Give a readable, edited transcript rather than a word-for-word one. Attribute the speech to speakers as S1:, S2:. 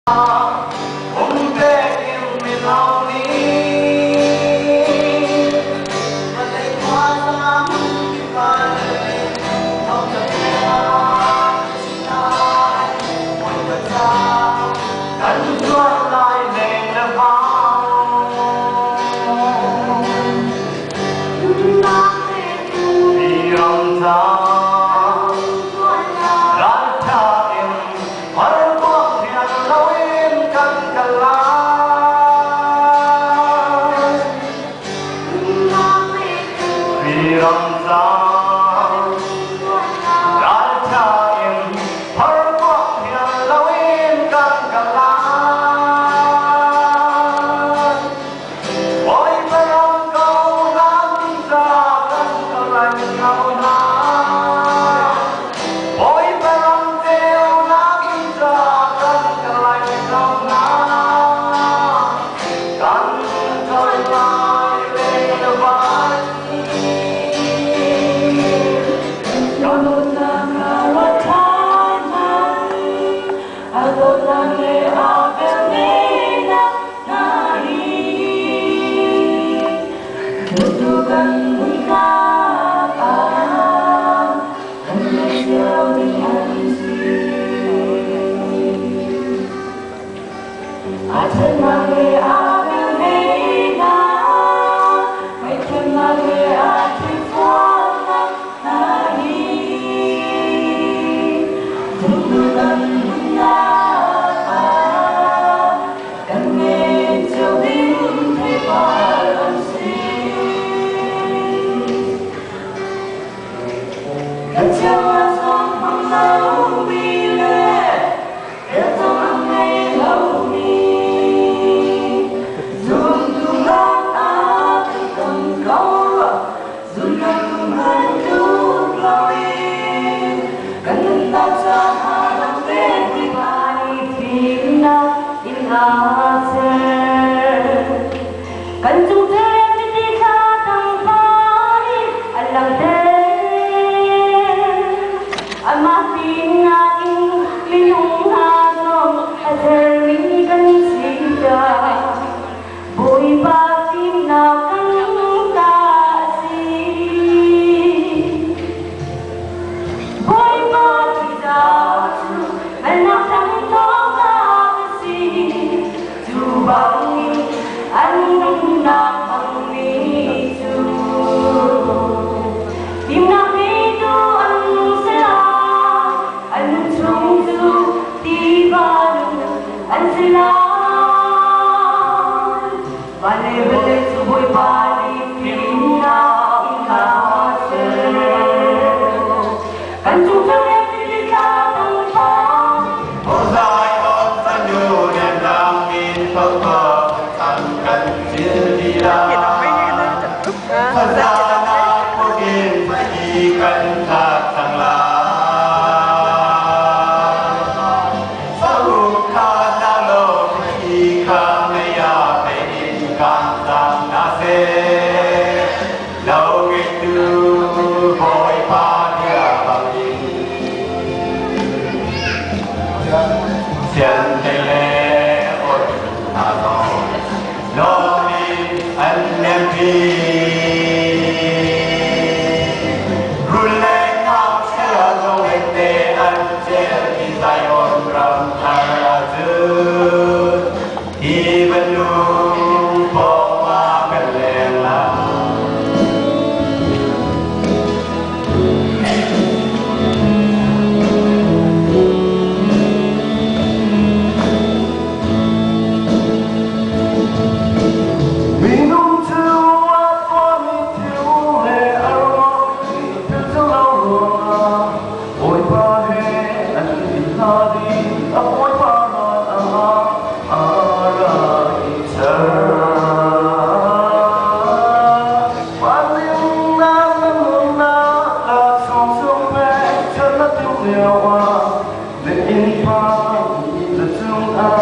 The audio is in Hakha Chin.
S1: Pumtek in mino nih vawlei khuazang kip in thawngṭha bia chim lai. Bawipa ca kan zuar lai leng le vang. Ram ca ralṭha in Harnak rian loin kan kal lai. Ram cang ralṭha in harnak rian loin kan kal lai. Bawipa ram ko nan ca kan kal lai ko hna. Bawipa ram ceunak in ca kan kal lai ko hna. Kan kal lai le van.
S2: Dawtnak a rawt ṭhan a dawtnak le a velngeihnak hna hi. Dawtu kan hmunhnak ah kan ngei cio ding an si. A ṭhatnak le a velngeihnak, ngaihthiamnak le a thilphuannak hna hi. Dawtu kan hmunhnak ah kan ngei cio ding theipar an si. Kan chiah zong hmang lomi le el zong a ngei lomi zumtu lakah kan tam ko rua, zumnak hman tluk loin kan nunnak caah lam pek i fimnak in aa ser. Kan cung thil thla tang pa in an langhter. Amah fimnak in minung hna zong a sermi kan si caah Bawipa fimnak kan ta a si. Bawipa ṭihzah cu hngalhnak hramthawknak a si. Cu bangin an nunnak hmangmi cu fimnak ngeitu an si lai. An nun chung cu tiva nun an si lai. Van le vawlei cu Bawipa nih fimnak in a ser. Kan cung thlarem tili thla tang thawng.
S1: Zion fanu rianrang in tho cang kan cil ti lai. Khuazana pugin hi kan thlak cang lai. Sauk kha na lo hi kha mei ah mei in kan cang na seh. Lo ngeitu Bawipa bia bangin Sianhlei le awtu hna zong lawm in an lempi. Rul le ngakchia zong te an cel i Zion ram thar ah cun hi bantuk pawngah kan leng lai. Minung cu a tuahmi thil le a ruahmi thil cu lo ruangah Bawipa he an i hla dih, a Bawipa ral ah a ra i ser. Vanlingnak na nunnak laksawng sung pek chan na timh lioah na innpa mi na cungah